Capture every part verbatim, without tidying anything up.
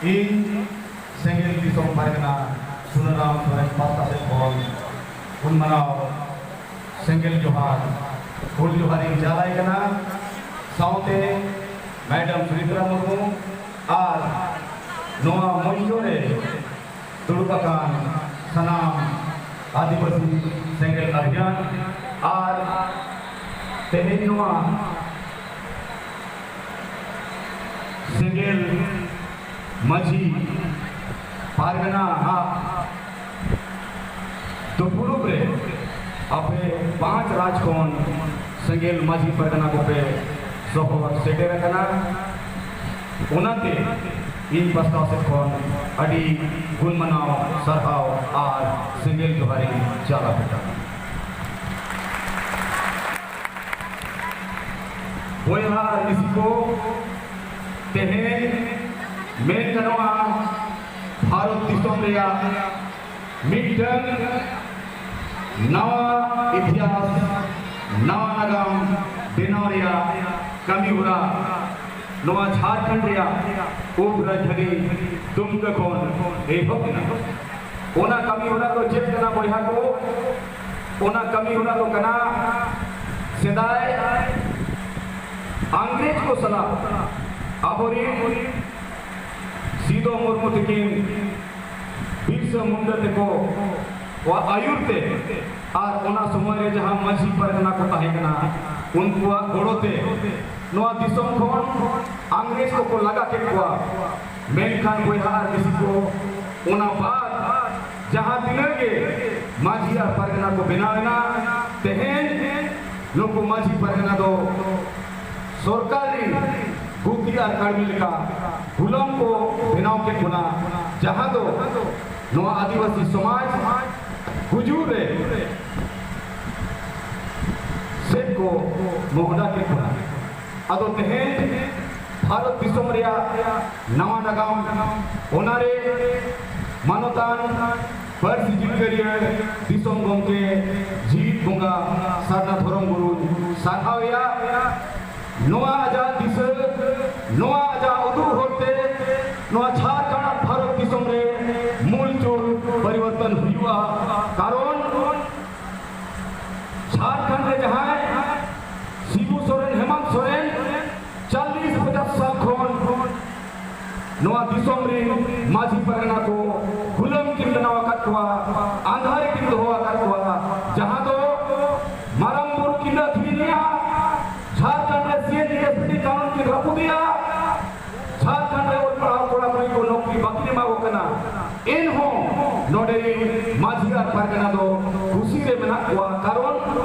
ᱤᱧ ᱥᱮᱸᱜᱮᱞ ᱫᱤᱥᱚᱢ ᱯᱟᱨᱜᱟᱱᱟ ᱥᱩᱱᱟᱨᱟᱢ ᱥᱚᱨᱮᱱ ᱯᱟᱦᱴᱟ ᱥᱮᱫ ᱠᱷᱚᱱ ᱦᱩᱞ ᱢᱟᱱᱟᱣ ᱥᱮᱸᱜᱮᱞ ᱡᱚᱦᱟᱨ, ᱦᱩᱞ ᱡᱚᱦᱟᱨ ᱤᱧ ᱪᱟᱞᱟᱭ ᱠᱟᱱᱟ᱾ ᱥᱟᱶᱛᱮ ᱢᱮᱰᱟᱢ ᱥᱩᱢᱤᱛᱨᱟ ᱢᱩᱨᱢᱩ ᱟᱨ ᱱᱚᱣᱟ ᱢᱚᱧᱪᱚ ᱨᱮ ᱫᱩᱲᱩᱵ ᱟᱠᱟᱱ ᱥᱟᱱᱟᱢ ᱟᱹᱫᱤᱵᱟᱹᱥᱤ ᱥᱮᱸᱜᱮᱞ ᱟᱹᱰᱤᱭᱟᱱ ᱟᱨ ᱛᱮᱦᱮᱧ ᱱᱚᱣᱟ ᱥᱮᱸᱜᱮᱞ ᱢᱟᱹᱡᱷᱤ ᱯᱟᱨᱜᱟᱱᱟ ᱦᱟᱜ ᱫᱩᱯᱲᱩᱵ ᱨᱮ ᱟᱯᱮ ᱯᱟᱸᱪ ᱨᱟᱡᱽ ᱠᱷᱚᱱ ᱥᱮᱸᱜᱮᱞ ᱢᱟᱹᱡᱷᱤ ᱯᱟᱨᱜᱟᱱᱟ ᱠᱚᱯᱮ ᱥᱚᱦᱚᱨ ᱥᱮᱴᱮᱨ ᱟᱠᱟᱱᱟ᱾ ᱚᱱᱟᱛᱮ ᱤᱧ ᱯᱟᱥᱴᱟ ᱥᱮᱫ ᱠᱷᱚᱱ ᱟᱹᱰᱤ ᱜᱩᱱ ᱢᱟᱱᱟᱣ ᱥᱟᱨᱦᱟᱣ ᱟᱨ ᱥᱮᱸᱜᱮᱞ ᱡᱚᱦᱟᱨᱤᱧ ᱪᱟᱞ ᱟᱯᱮ ᱠᱟᱱᱟ᱾ ᱵᱚᱭᱦᱟ ᱟᱨ ᱢᱤᱥᱤ ᱠᱚ, ᱛᱮᱦᱮᱧ ᱢᱮᱱ ᱜᱟᱱᱚᱜᱼᱟ, ᱵᱷᱟᱨᱚᱛ ᱫᱤᱥᱚᱢ ᱨᱮᱭᱟᱜ ᱢᱤᱫᱴᱟᱝ ᱱᱟᱣᱟ ᱤᱛᱤᱦᱟᱥ, ᱱᱟᱣᱟ ᱱᱟᱜᱟᱢ ᱵᱮᱱᱟᱣ ᱨᱮᱭᱟᱜ ᱠᱟᱹᱢᱤ ᱦᱚᱨᱟ ᱱᱚᱣᱟ ᱡᱷᱟᱲᱠᱷᱚᱸᱰ ᱨᱮᱭᱟᱜ ᱩᱯ ᱨᱟᱡᱽᱫᱷᱟᱱᱤ ᱫᱩᱢᱠᱟ ᱠᱷᱚᱱ ᱮᱦᱚᱵ ᱮᱱᱟ᱾ ᱚᱱᱟ ᱠᱟᱹᱢᱤ ᱦᱚᱨᱟ ᱫᱚ ᱪᱮᱫ ᱠᱟᱱᱟ ᱵᱚᱭᱦᱟ ᱠᱚ? ᱚᱱᱟ ᱠᱟᱹᱢᱤ ᱦᱚᱨᱟ ᱫᱚ ᱠᱟᱱᱟ, ᱥᱮᱫᱟᱭ ᱤᱝᱨᱮᱡᱽ ᱠᱚ ᱥᱟᱞᱟᱜ ᱟᱵᱚᱨᱮᱱ ᱥᱤᱫᱚ ᱢᱩᱨᱢᱩ ᱛᱟᱹᱠᱤᱱ, ᱵᱤᱨᱥᱟ ᱢᱩᱱᱰᱟ ᱛᱟᱠᱚ ᱠᱚᱣᱟᱜ ᱟᱹᱭᱩᱨ ᱛᱮ ᱟᱨ ᱚᱱᱟ ᱥᱚᱢᱚᱭ ᱨᱮ ᱡᱟᱦᱟᱸ ᱢᱟᱹᱡᱷᱤ ᱯᱟᱨᱜᱟᱱᱟ ᱠᱚ ᱛᱟᱦᱮᱸ ᱠᱟᱱᱟ, ᱩᱱᱠᱩᱣᱟᱜ ᱜᱚᱲᱚ ᱛᱮ ᱱᱚᱣᱟ ᱫᱤᱥᱚᱢ ᱠᱷᱚᱱ ᱤᱝᱨᱮᱡᱽ ᱠᱚᱠᱚ ᱞᱟᱜᱟ ᱠᱮᱫ ᱠᱚᱣᱟ᱾ ᱢᱮᱱᱠᱷᱟᱱ ᱵᱚᱭᱦᱟ ᱟᱨ ᱢᱤᱥᱤ ᱠᱚ, ᱚᱱᱟ ᱵᱟᱫ ᱡᱟᱦᱟᱸ ᱛᱤᱱᱟᱹᱜ ᱜᱮ ᱢᱟᱹᱡᱷᱤ ᱟᱨ ᱯᱟᱨᱜᱟᱱᱟ ᱠᱚ ᱵᱮᱱᱟᱣ ᱮᱱᱟ, ᱛᱮᱦᱮᱧ ᱱᱩᱠᱩ ᱢᱟᱹᱡᱷᱤ ᱯᱟᱨᱜᱟᱱᱟ ᱫᱚ ᱥᱚᱨᱠᱟᱨ ᱨᱤᱱ ᱜᱩᱛᱤ ᱟᱨ ᱠᱟᱹᱲᱢᱤ ᱞᱮᱠᱟ ᱜᱩᱞᱟᱢ ᱠᱚ ᱵᱮᱱᱟᱣ ᱠᱮᱫ ᱵᱚᱱᱟ, ᱡᱟᱦᱟᱸ ᱫᱚ ᱱᱚᱣᱟ ᱟᱹᱫᱤᱵᱟᱹᱥᱤ ᱥᱚᱢᱟᱡᱽ ᱜᱩᱡᱩᱜ ᱨᱮ ᱥᱮᱫ ᱠᱚ ᱢᱚᱦᱰᱟ ᱠᱮᱫ ᱵᱚᱱᱟ᱾ ᱟᱫᱚ ᱛᱮᱦᱮᱧ ᱵᱷᱟᱨᱚᱛ ᱫᱤᱥᱚᱢ ᱨᱮᱭᱟᱜ ᱱᱟᱣᱟ ᱱᱟᱜᱟᱢ, ᱚᱱᱟᱨᱮ ᱢᱟᱱᱚᱛᱟᱱ ᱯᱟᱹᱨᱥᱤ ᱡᱤᱛᱠᱟᱹᱨᱤᱭᱟᱹ ᱫᱤᱥᱚᱢ ᱜᱚᱢᱠᱮ ᱡᱤᱣᱤᱫ ᱵᱚᱸᱜᱟ ᱥᱟᱨᱱᱟ ᱫᱷᱚᱨᱚᱢ ᱜᱩᱨᱩᱧ ᱥᱟᱨᱦᱟᱣᱮᱭᱟ᱾ ᱱᱚᱣᱟ ᱟᱡᱟᱜ ᱫᱤᱥᱟᱹ, ᱱᱚᱣᱟ ᱟᱡᱟᱜ ᱩᱫᱩᱜ ᱦᱚᱨᱛᱮ ᱱᱚᱣᱟ ᱡᱷᱟᱲ ᱦᱩᱭᱩᱜᱼᱟ᱾ ᱠᱟᱨᱚᱱ ᱡᱷᱟᱲᱠᱷᱚᱸᱰ ᱨᱮ ᱡᱟᱦᱟᱸᱭ ᱥᱤᱵᱩ ᱥᱚᱨᱮᱱ, ᱦᱮᱢᱟᱱᱛ ᱥᱚᱨᱮᱱ ᱪᱚᱞᱞᱤᱥ ᱯᱚᱪᱟᱥ ᱥᱟᱞ ᱠᱷᱚᱱ ᱱᱚᱣᱟ ᱫᱤᱥᱚᱢ ᱨᱮᱱ ᱢᱟᱹᱡᱷᱤ ᱯᱟᱨᱜᱟᱱᱟ ᱠᱚ ᱜᱩᱞᱟᱹᱢ ᱠᱤᱱ ᱵᱮᱱᱟᱣ ᱟᱠᱟᱫ ᱠᱚᱣᱟ, ᱟᱸᱫᱷᱟ ᱨᱮ ᱠᱤᱱ ᱫᱚᱦᱚ ᱟᱠᱟᱫ ᱠᱚᱣᱟ, ᱡᱟᱦᱟᱸ ᱫᱚ ᱢᱟᱨᱟᱝ ᱵᱩᱨᱩ ᱠᱤᱱ ᱟᱹᱠᱷᱨᱤᱧᱮᱜᱼᱟ, ᱡᱷᱟᱲᱠᱷᱚᱸᱰ ᱨᱮ ᱥᱤ ᱮ ᱡᱤ ᱮᱥ ᱴᱤ ᱠᱟᱱᱩᱱ ᱠᱤᱱ ᱨᱟᱹᱯᱩᱫᱮᱜᱼᱟ, ᱡᱷᱟᱨᱠᱷᱚᱸᱰ ᱨᱮ ᱚᱞ ᱯᱟᱲᱦᱟᱣ ᱠᱚᱲᱟ ᱠᱩᱲᱤ ᱠᱚ ᱱᱚᱠᱨᱤ ᱵᱟᱹᱠᱤ ᱮᱢᱟ ᱠᱚ ᱠᱟᱱᱟ᱾ ᱮᱱᱦᱚᱸ ᱱᱚᱰᱮ ᱨᱤᱱ ᱢᱟᱹᱡᱷᱤ ᱟᱨ ᱯᱟᱨᱜᱟᱱᱟ ᱫᱚ ᱠᱩᱥᱤ ᱨᱮ ᱢᱮᱱᱟᱜ ᱠᱚᱣᱟ, ᱠᱟᱨᱚᱱ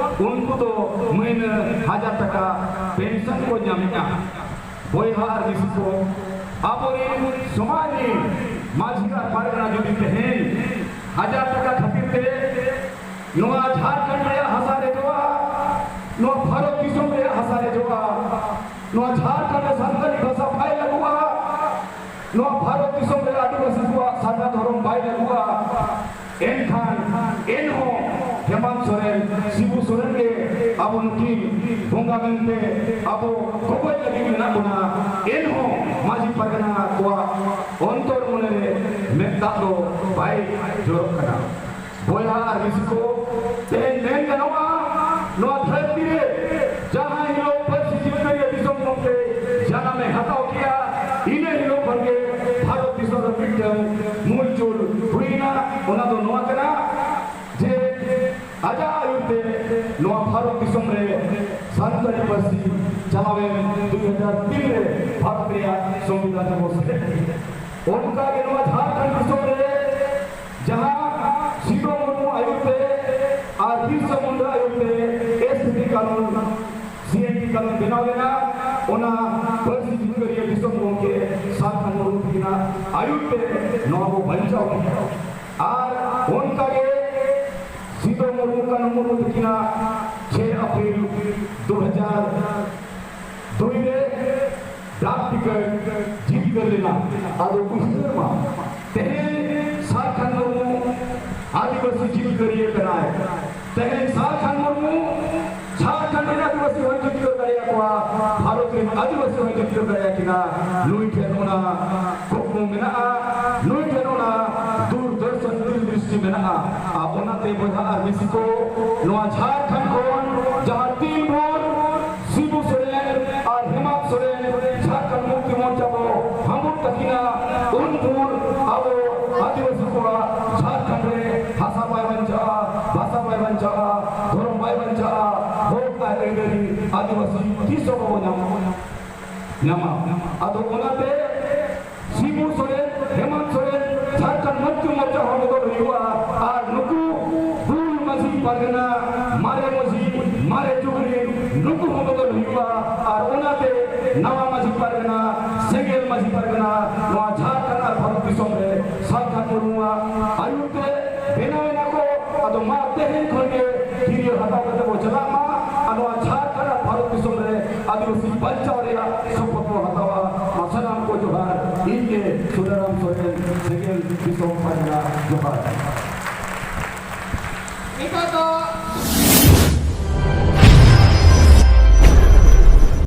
ᱩᱱᱠᱩ ᱫᱚ ᱢᱟᱹᱦᱱᱟᱹ ᱦᱟᱡᱟᱨ ᱴᱟᱠᱟ ᱯᱮᱱᱥᱚᱱ ᱠᱚ ᱧᱟᱢᱮᱫᱼᱟ᱾ ᱵᱚᱭᱦᱟ ᱟᱨ ᱢᱤᱥᱤ ᱠᱚ, ᱟᱵᱚᱨᱮᱱ ᱥᱚᱢᱟᱡᱽ ᱨᱤᱱ ᱢᱟᱹᱡᱷᱤ ᱟᱨ ᱯᱟᱨᱜᱟᱱᱟ ᱡᱩᱫᱤ ᱛᱮᱦᱮᱧ ᱦᱟᱡᱟᱨ ᱴᱟᱠᱟ ᱠᱷᱟᱹᱛᱤᱨ ᱛᱮ ᱱᱚᱣᱟ ᱡᱷᱟᱨᱠᱷᱚᱸᱰ ᱨᱮᱭᱟᱜ ᱦᱟᱥᱟ ᱨᱮᱡᱚᱜᱼᱟ, ᱱᱚᱣᱟ ᱵᱷᱟᱨᱚᱛ ᱫᱤᱥᱚᱢ ᱨᱮᱭᱟᱜ ᱦᱟᱥᱟ ᱨᱮᱡᱚᱜᱼᱟ, ᱱᱚᱣᱟ ᱡᱷᱟᱨᱠᱷᱚᱸᱰ ᱨᱮ ᱥᱟᱱᱛᱟᱲᱤ ᱵᱷᱟᱥᱟ ᱵᱟᱭ ᱞᱟᱹᱜᱩᱜᱼᱟ, ᱱᱚᱣᱟ ᱵᱷᱟᱨᱚᱛ ᱫᱤᱥᱚᱢ ᱨᱮ ᱟᱹᱫᱤᱵᱟᱹᱥᱤ ᱠᱚᱣᱟᱜ ᱥᱟᱨᱱᱟ ᱫᱷᱚᱨᱚᱢ ᱵᱟᱭ ᱞᱟᱹᱜᱩᱜᱼᱟ, ᱮᱱᱠᱷᱟᱱ ᱮᱱᱦᱚᱸ ᱦᱮᱢᱟᱱᱛ ᱥᱚᱨᱮᱱ, ᱥᱤᱵᱩ ᱥᱚᱨᱮᱱ ᱜᱮ ᱟᱵᱚ ᱱᱩᱠᱤᱱ ᱵᱚᱸᱜᱟ ᱢᱮᱱᱛᱮ ᱟᱵᱚ ᱜᱚᱜᱚᱡ ᱞᱟᱹᱜᱤᱫ ᱢᱮᱱᱟᱜ ᱵᱚᱱᱟ᱾ ᱮᱱᱦᱚᱸ ᱢᱟᱹᱡᱷᱤ ᱯᱟᱨᱜᱟᱱᱟ ᱠᱚᱣᱟᱜ ᱚᱱᱛᱚᱨ ᱢᱚᱱᱮ ᱨᱮ ᱢᱮᱫ ᱫᱟᱜ ᱫᱚ ᱵᱟᱭ ᱡᱚᱨᱚᱜ ᱠᱟᱱᱟ᱾ ᱵᱚᱭᱦᱟ ᱟᱨ ᱢᱤᱥᱤ ᱠᱚ, ᱛᱮᱦᱮᱧ ᱢᱮᱱ ᱜᱟᱱᱚᱜᱼᱟ, ᱱᱚᱣᱟ ᱫᱷᱟᱹᱨᱛᱤ ᱨᱮ ᱡᱟᱦᱟᱸ ᱦᱤᱞᱳᱜ ᱯᱟᱹᱨᱥᱤ ᱡᱤᱛᱠᱟᱹᱨᱤᱭᱟᱹ ᱫᱤᱥᱚᱢ ᱜᱚᱢᱠᱮ ᱡᱟᱱᱟᱢᱮ ᱦᱟᱛᱟᱣ ᱠᱮᱜᱼᱟ, ᱤᱱᱟᱹ ᱦᱤᱞᱳᱜ ᱠᱷᱚᱱ ᱜᱮ ᱵᱷᱟᱨᱚᱛ ᱫᱤᱥᱚᱢ ᱨᱮ ᱢᱤᱫᱴᱟᱝ ᱢᱩᱞ ᱪᱩᱞ ᱦᱩᱭᱱᱟ᱾ ᱚᱱᱟ ᱫᱚ ᱱᱚᱣᱟ ᱠᱟᱱᱟ ᱡᱮ ᱟᱡᱟᱜ ᱟᱹᱭᱩᱨ ᱛᱮ ᱱᱚᱣᱟ ᱵᱷᱟᱨᱚᱛ ᱫᱤᱥᱚᱢ ᱨᱮ ᱥᱟᱱᱛᱟᱲᱤ ᱯᱟᱹᱨᱥᱤ ᱪᱟᱞᱟᱣᱮᱱ ᱫᱩᱭ ᱦᱟᱡᱟᱨ ᱛᱤᱱ ᱨᱮ ᱵᱷᱟᱨᱚᱛ ᱨᱮᱭᱟᱜ ᱥᱚᱝᱵᱤᱫᱷᱟᱱ ᱨᱮᱵᱚ ᱥᱮᱞᱮᱫ ᱠᱮᱫᱟ᱾ ᱚᱱᱠᱟ ᱜᱮ ᱱᱚᱣᱟ ᱡᱷᱟᱲᱠᱷᱚᱸᱰ ᱫᱤᱥᱚᱢ ᱨᱮ ᱡᱟᱦᱟᱸ ᱥᱤᱫᱚ ᱢᱩᱨᱢᱩ ᱟᱹᱭᱩᱨ ᱛᱮ ᱟᱨ ᱵᱤᱨᱥᱟ ᱢᱩᱱᱰᱟ ᱟᱹᱭᱩᱨ ᱛᱮ ᱮᱥ ᱴᱤ ᱠᱟᱹᱱᱩᱱ, ᱥᱤ ᱮ ᱴᱤ ᱠᱟᱹᱱᱩᱱ ᱵᱮᱱᱟᱣ ᱞᱮᱱᱟ, ᱚᱱᱟ ᱯᱟᱹᱨᱥᱤ ᱡᱤᱛᱠᱟᱹᱨᱤᱭᱟᱹ ᱫᱤᱥᱚᱢ ᱜᱚᱢᱠᱮ ᱥᱟᱞᱠᱷᱟᱱ ᱢᱩᱨᱢᱩ ᱛᱟᱹᱠᱤᱱᱟᱜ ᱟᱹᱭᱩᱨ ᱛᱮ ᱱᱚᱣᱟ ᱵᱚ ᱵᱟᱧᱪᱟᱣ ᱠᱮᱫᱟ᱾ ᱟᱨ ᱚᱱᱠᱟ ᱜᱮ ᱥᱤᱫᱚ ᱢᱩᱨᱢᱩ, ᱠᱟᱹᱱᱦᱩ ᱢᱩᱨᱢᱩ ᱛᱟᱹᱠᱤᱱᱟᱜ ᱪᱷᱮᱭ ᱟᱯᱨᱤᱞ ᱫᱩ ᱦᱟᱡᱟᱨ ᱫᱩᱭ ᱨᱮ ᱰᱟᱠ ᱴᱤᱠᱤᱴ ᱡᱤᱛᱠᱟᱹᱨ ᱞᱮᱱᱟ᱾ ᱟᱫᱚ ᱩᱭᱦᱟᱹᱨ ᱢᱟ, ᱛᱮᱦᱮᱧ ᱥᱟᱞᱠᱷᱟᱱ ᱢᱩᱨᱢᱩ ᱟᱹᱫᱤᱵᱟᱹᱥᱤ ᱡᱤᱛᱠᱟᱹᱨᱤᱭᱟᱹ ᱠᱟᱱᱟᱭ᱾ ᱛᱮᱦᱮᱧ ᱥᱟᱞᱠᱷᱟᱱ ᱢᱩᱨᱢᱩ ᱡᱷᱟᱲᱠᱷᱚᱸᱰ ᱨᱮᱱ ᱟᱹᱫᱤᱵᱟᱹᱥᱤ ᱦᱚᱸᱭ ᱡᱤᱛᱠᱟᱹᱨ ᱫᱟᱲᱮᱭᱟᱠᱚᱣᱟ, ᱵᱷᱟᱨᱚᱛ ᱨᱮᱱ ᱟᱹᱫᱤᱵᱟᱹᱥᱤ ᱦᱚᱸᱭ ᱡᱤᱛᱠᱟᱹᱨ ᱫᱟᱲᱮᱭᱟᱠᱤᱱᱟ᱾ ᱱᱩᱭ ᱴᱷᱮᱱ ᱚᱱᱟ ᱠᱩᱠᱢᱩ ᱢᱮᱱᱟᱜᱼᱟ, ᱱᱩᱭ ᱴᱷᱮᱱ ᱚᱱᱟ ᱫᱩᱨᱫᱚᱨᱥᱚᱱ, ᱫᱩᱨᱫᱨᱤᱥᱴᱤ ᱢᱮᱱᱟᱜᱼᱟ᱾ ᱟᱨ ᱚᱱᱟᱛᱮ ᱵᱚᱭᱦᱟ ᱟᱨ ᱢᱤᱥᱤ ᱠᱚ, ᱱᱚᱣᱟ ᱡᱷᱟᱲᱠᱷᱚᱸᱰ ᱠᱷᱚᱱ ᱡᱟᱦᱟᱸ ᱛᱤᱱ ᱵᱷᱳᱨ ᱥᱤᱵᱩ ᱥᱚᱨᱮᱱ ᱟᱨ ᱦᱮᱢᱟᱱᱛ ᱥᱚᱨᱮᱱ ᱡᱷᱟᱲᱠᱷᱚᱸᱰ ᱢᱩᱠᱛᱤ ᱢᱚᱨᱪᱟ ᱵᱚ ᱦᱟᱢᱵᱩᱲ ᱛᱟᱹᱠᱤᱱᱟ, ᱩᱱ ᱵᱷᱳᱨ ᱟᱵᱚ ᱟᱹᱫᱤᱵᱟᱹᱥᱤ ᱠᱚᱣᱟᱜ ᱡᱷᱟᱲᱠᱷᱚᱸᱰ ᱨᱮ ᱵᱷᱟᱥᱟ ᱵᱟᱭ ᱵᱟᱧᱪᱟᱜᱼᱟ, ᱵᱷᱟᱥᱟ ᱵᱟᱭ ᱵᱟᱧᱪᱟᱜᱼᱟ, ᱫᱷᱚᱨᱚᱢ ᱵᱟᱭ ᱵᱟᱧᱪᱟᱜᱼᱟ, ᱦᱚᱠ ᱟᱨ ᱟᱹᱭᱫᱟᱹᱨᱤ ᱟᱹᱫᱤᱵᱟᱹᱥᱤ ᱛᱤᱥ ᱦᱚᱸ ᱵᱟᱵᱚ ᱧᱟᱢᱟ᱾ ᱧᱟᱢᱟ᱾ ᱟᱫᱚ ᱚᱱᱟᱛᱮ ᱥᱤᱵᱩ ᱥᱚᱨᱮᱱ, ᱦᱮᱢᱟᱱᱛ ᱥᱚᱨᱮᱱ, ᱡᱷᱟᱲᱠᱷᱚᱸᱰ ᱢᱩᱠᱛᱤ ᱢᱚᱨᱪᱟ ᱦᱚᱸ ᱵᱚᱫᱚᱞ ᱦᱩᱭᱩᱜᱼᱟ᱾ ᱟᱨ ᱱᱩᱠᱩ ᱦᱩᱞ ᱢᱟᱹᱡᱷᱤ ᱯᱟᱨᱜᱟᱱᱟ, ᱢᱟᱨᱮ ᱢᱟᱹᱡᱷᱤ, ᱢᱟᱨᱮ ᱡᱩᱜᱽ ᱨᱤᱱ ᱱᱩᱠᱩ ᱦᱚᱸ ᱵᱚᱫᱚᱞ ᱦᱩᱭᱩᱜᱼᱟ᱾ ᱟᱨ ᱚᱱᱟᱛᱮ ᱱᱟᱣᱟ ᱢᱟᱹᱡᱷᱤ ᱯᱟᱨᱜᱟᱱᱟ, ᱥᱮᱸᱜᱮᱞ ᱢᱟᱹᱡᱷᱤ ᱯᱟᱨᱜᱟᱱᱟ, ᱱᱚᱣᱟ ᱡᱷᱟᱲᱠᱷᱚᱸᱰ ᱟᱨ ᱵᱷᱟᱨᱚᱛ ᱫᱤᱥᱚᱢ ᱨᱮ ᱥᱟᱞᱠᱷᱟᱱ ᱢᱩᱨᱢᱩᱣᱟᱜ ᱟᱹᱭᱩᱨ ᱛᱮ ᱵᱮᱱᱟᱣ ᱮᱱᱟ ᱠᱚ᱾ ᱟᱫᱚ ᱢᱟ ᱛᱮᱦᱮᱧ ᱠᱷᱚᱱ ᱜᱮ ᱠᱤᱨᱭᱟᱹ ᱦᱟᱛᱟᱣ ᱠᱟᱛᱮ ᱵᱚ ᱪᱟᱞᱟᱜ ᱢᱟ᱾ ᱟᱨ ᱱᱚᱣᱟ ᱡᱷᱟᱲᱠᱷᱚᱸᱰ ᱟᱨ ᱵᱷᱟᱨᱚᱛ ᱫᱤᱥᱚᱢ ᱨᱮ ᱟᱹᱫᱤᱵᱟᱹᱥᱤ ᱵᱟᱧᱪᱟᱣ ᱨᱮᱭᱟᱜ ᱥᱚᱯᱚᱛ ᱵᱚ ᱦᱟᱛᱟᱣᱟ᱾ ᱢᱟ ᱥᱟᱱᱟᱢ ᱠᱚ ᱡᱚᱦᱟᱨ᱾ ᱤᱧ ᱜᱮ ᱥᱩᱱᱟᱨᱟᱢ ᱥᱚᱨᱮᱱ, ᱥᱮᱸᱜᱮᱞ ᱫᱤᱥᱚᱢ ᱯᱟᱸᱡᱽᱨᱟ᱾ ᱡᱚᱦᱟᱨ᱾ ᱱᱤᱛᱚᱜ ᱫᱚ